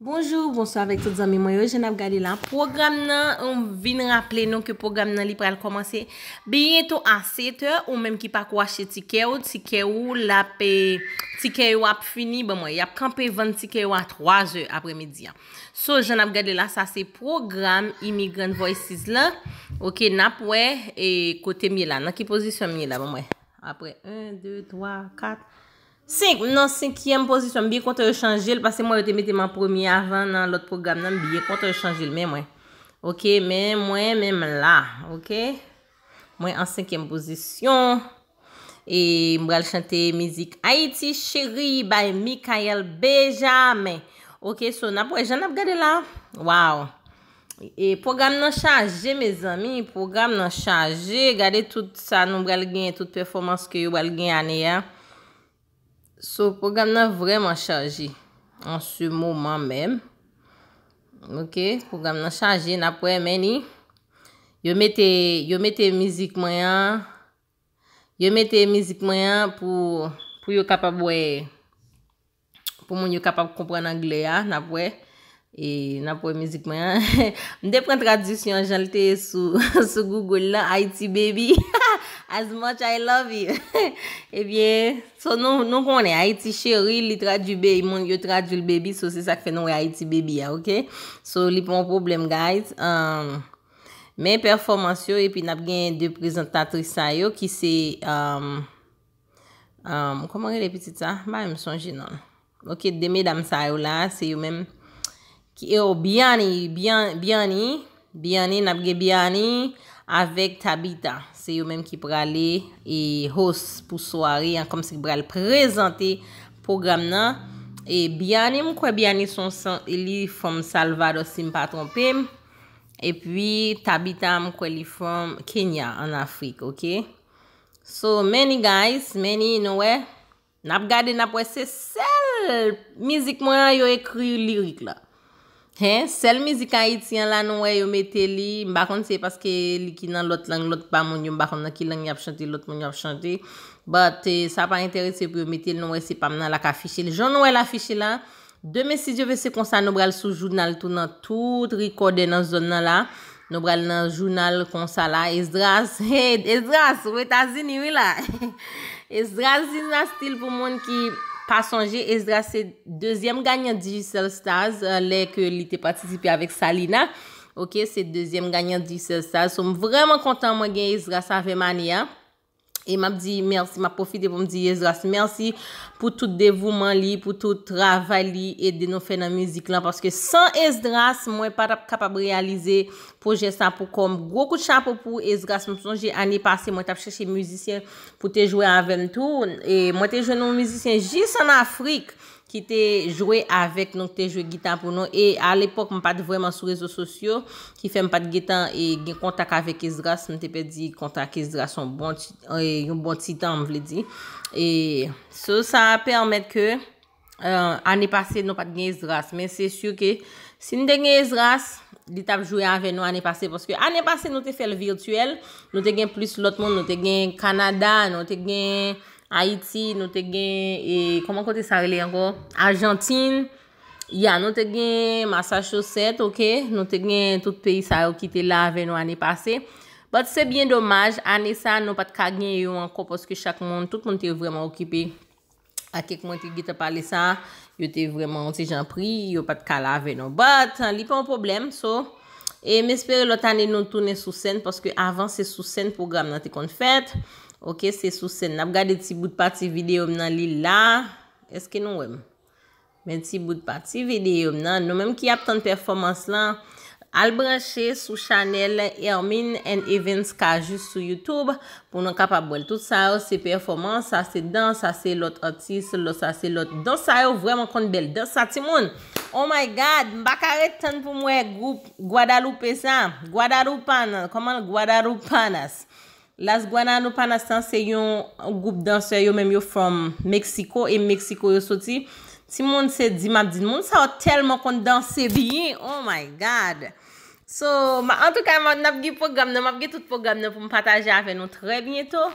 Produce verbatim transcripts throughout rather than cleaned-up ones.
Bonjou, bonswa avèk tout zanmi mwen yo. Jan n ap gade la, pwogram nan, m vin raple nou ke pwogram nan li pral kòmanse byento a sèt è. Ou menm ki pako achte tikè w, tikè ou l ap, eh, tikè yo ap fini, ban mwen, y ap kanpe vann tikè yo a twa zè aprèmidi a. So, jan n ap gade la, sa se pwogram Immigrant Voices la. Ok, n ap wè, eh, kote m ye la, nan ki pozisyon m ye la, ban mwen. Apre, en, de, twa, kat, senk, m nan senkyèm pozisyon. M byen kontan yo chanje l, paske mwen yo te mete m an premye avan nan lòt pwogram nan, m byen kontan yo chanje l, men mwen. Ok, men mwen, men m la, ok? Mwen an senkyèm pozisyon. E m pral chante mizik Haïti Chérie by Michael Benjamin. Ok, so n ap wè jan n ap gade la. Wow. E pwogram nan chaje, mezanmi, pwogram nan chaje. Gade tout sa nou pral genyen, tout pèfòmans ke yo pral genyen ane a. So, pwogram nan vrèman chaje an se moman menm. Ok, pwogram nan chaje, n ap wè, men ni. Yo mete, yo mete mizik mwen an. Yo mete mizik mwen an pou, pou yo kapab wè, pou moun yo kapab konprann anglè a, n ap wè. E n ap wè mizik mwen an. M te pran tradiksyon an jan l te ye sou, sou Google la, Haiti Baby. As much I love you. Ebyen, so nou, nou konnen Haiti Chérie, li tradui baby, moun yo tradui l baby, so se sa k fè nou wè Haiti Baby a, ok? So, li pa yon pwoblèm, guys. Um, men pèfòmans yo, epi n ap gen de prezantatris sa yo ki se, um, um, kòman rele pitit sa? M pa menm sonje non l. Ok, de medam sa yo la, se yo menm ki, e, o, Biani, Bian-, Biani, Biani, n ap gen Biani avèk Tabita. Se yo menm ki prale e host pou sware an, kòmsi ki pral prezante pwogram nan. E Biani, m kwè Biani se yon san-, li from Salvador, si m pa twonpe m. Epi Tabita, m kwè li from Kenya, an Afrik, ok? So, many guys, many, nou wè, n ap gade, n ap wè se sèl mizik mwen an yo ekri lirik la. Hen, sèl mizik Ayiti an la nou wè yo mete li, m pa konn se paske li ki nan lòt lang, lòt pa moun yo, m pa konn nan ki lang y ap chante, lòt moun yo ap chante. But, eh, sa pa enterese pou yo mete l, nou wè se pa m nan la k afiche l. Jan nou wè l afiche la, demen, si Dye ve, se konsa nou pral sou jounal tou nan tout rikòdè nan zòn nan la. Nou pral nan jounal konsa la. Esdras, hey, Esdras, ou Etazini, wi la. Esdras Dynastie, pou moun ki pa sonje, Esdras se dezyèm ganyan Digicel Stars, eh, lè ke li te patisipe avèk Salina. Ok, se dezyèm ganyan Digicel Stars. So, m vrèman kontan mwen gen Esdras avè m ane a. E m ap di mèsi, m ap pwofite pou m di Esdras mèsi pou tout devouman li, pou tout travay li ede nou fè nan mizik lan, paske san Esdras, mwen pa t ap kapab reyalize pwojè sa pou kò m. Gwo kout chapo pou Esdras, m sonje ane pase, mwen t ap chèche mizisyen pou te jwe avè m tou, e mwen te jwenn yon mizisyen jis ann Afrik, ki te jwe avèk nou, ki te jwe gita pou nou. E alepòk, m pa t vrèman sou rezo sosyo, ki fè m pa t gentan e gen kontak avèk Esdras, m te pèdi kontak Esdras yon bon ti, e, yon bon ti tan, m vle di. E so, sa pèmèt ke, e, ane pase, nou pa t gen Esdras. Men se si ke si n te gen Esdras, li t ap jwe avè nou ane pase. Paske ane pase, nou te fè l vityèl, nou te gen plis lòt moun, nou te gen Kanada, nou te gen Ayiti, nou te gen, e, kòman kote sa rele ankò? Ajantin. Ya, nou te gen Massachusetts, ok? Nou te gen tout peyi sa yo ki te la avè nou ane pase. But se byen domaj, ane sa, nou pa t ka gen yo ankò paske chak moun, tout moun te vrèman okipe. Ak kèk moun te gentan pale sa, yo te vrèman yon ti jan pri, yo pa t ka la avè nou. But, li pa yon pwoblèm, so, e m espere lòt ane nou tounen sou sèn, paske avan se sou sèn pwogram nan te konn fèt. Ok, se sou sèn. N ap gade ti bout pati videyo m nan, li la. Èske nou wè m? Men ti bout pati videyo m nan. Nou menm ki ap tann pèfòmans lan, al branche sou chanèl Hermine and Evans Cajuste sou YouTube pou nou kapab wè l. Tout sa yo se pèfòmans, sa se dans, sa se lòt atis, lòt sa se lòt. Dans sa yo vrèman konn bèl. Dans sa, timoun! Oh my God! M pa ka ret tann pou m wè gwoup Gwadaloupé sa. Guadalupanas. Kòman? Guadalupanas. Las Guadalupanas lan se yon gwoup dansè, yo menm yo from Mexico, e Mexico yo soti. Timoun, se di m ap di, moun sa yo tèlman konn danse byen. Oh my God! So, ma, antouka, ma, n ap gen pwogram nan, m ap gen tout pwogram nan pou m pataje avè nou trè byento.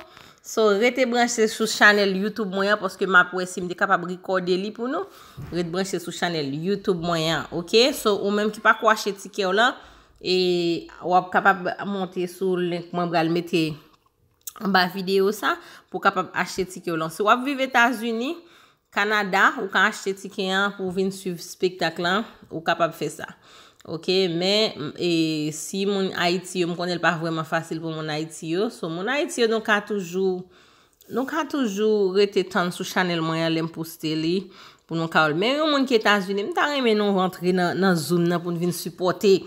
So, rete branche sou chanèl YouTube mwen an, paske m ap wè si m te kapab rekòde li pou nou. Ret branche sou chanèl YouTube mwen an, ok? So, ou menm ki pa ko achte tikè w lan, e w ap kapab monte sou link mwen pral mete anba videyo sa pou w kapab achte tikè w lan. Si w ap viv Etazini, Kanada, ou ka achte tikè an pou w vin swiv spektak lan, ou kapab fè sa. Ok, men e, si moun Ayiti yo, m konnen l pa vrèman fasil pou moun Ayiti yo. So, moun Ayiti yo, nou ka toujou, nou ka toujou rete tann sou chanèl mwen an lè m poste li pou nou ka wè l. Men yon moun ki Etazini, m ta renmen nou rantre nan, nan Zoom nan pou n vin sipòte.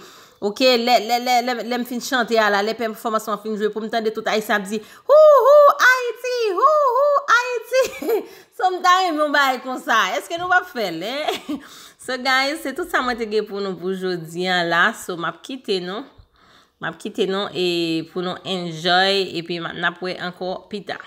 Ok, lè, lè, lè, lè, lè m fin chante a la, lè pèfòmans mwen fin jwe, pou m tande tout Ayisyen ap di, "Hou, hou, Ayiti, hou, hou, Ayiti." So, m ta renmen yon bagay konsa. Èske nou p ap fè l, en? So, guys, se tout sa mwen te gen pou nou pou jodi an la. So, m ap kite nou. M ap kite nou e pou nou enjoy. Epi m ap, n ap wè ankò pita.